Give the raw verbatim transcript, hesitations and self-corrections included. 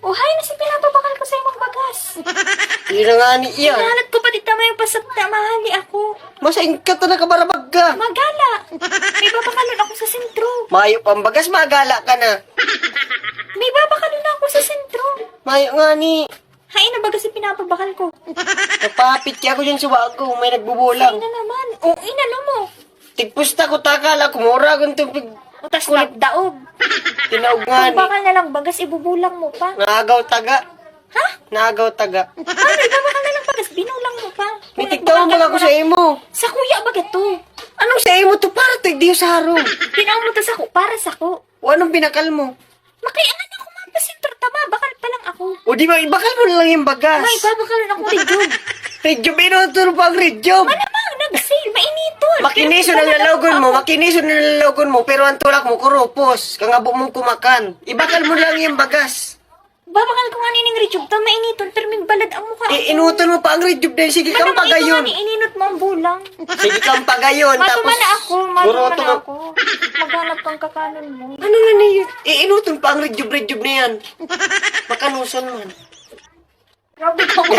O, haen na si pinapabakal ko sa imong bagas. Yun na nga ni iya. Hinalat ko pa dito may pasakta, mahali ako. Masain ka ta nakabarabag ka. Magala. May babakalon ako sa sentro. Mayo pang bagas, magala ka na. May babakalon ako sa sentro. Mayo nga ni. Haen na bagas si pinapabakal ko. Napapit ka ako dyan sa bago. May nagbubulang. Haen na naman. O, inano mo. Tigpusta ko takala, kumura kong tubig. Utas na daog. Tinaog nga Kung ni. Bakal na lang bagas, ibubulang mo pa. Naagaw taga. Ha? Naagaw taga. Ano, ibabakal na lang bagas, binulang mo pa. May tigtaon ba ako sa imo? Sa kuya ba gato? Anong sa imo to? Para to, Diyos harong. Tinaw mo to sa ku, para sa ku. O anong pinakal mo? Makiangan ako mga pasentro, tama, bakal pa lang ako. O di ba, ibakal mo na lang yung bagas. May babakal na akong ridyob. Ridyob, inuto pa ang ridyob. Malamang, nag-sale, mainiton. Makinison ang lalogon mo, makinison ang lalogon mo, pero ang tulak mo, kurupos. Kangabo mong kumakan. Ibakal mo lang yung bagas. Babakal ko nga nining ridyob, ta mainiton, pero may balad ang mukha. Eh, inuton mo pa ang ridyob din. Sige kang pagayon. Ininot mo ang bulang. Sige kang pagayon. Tapos, Matuman na ako, matuman na ako. Maghanap kang kakanon mo. Ano na niyo? Eh, inuton pa ang ridyob-ridyob na yan. Makanuson man. Grabe ka ba?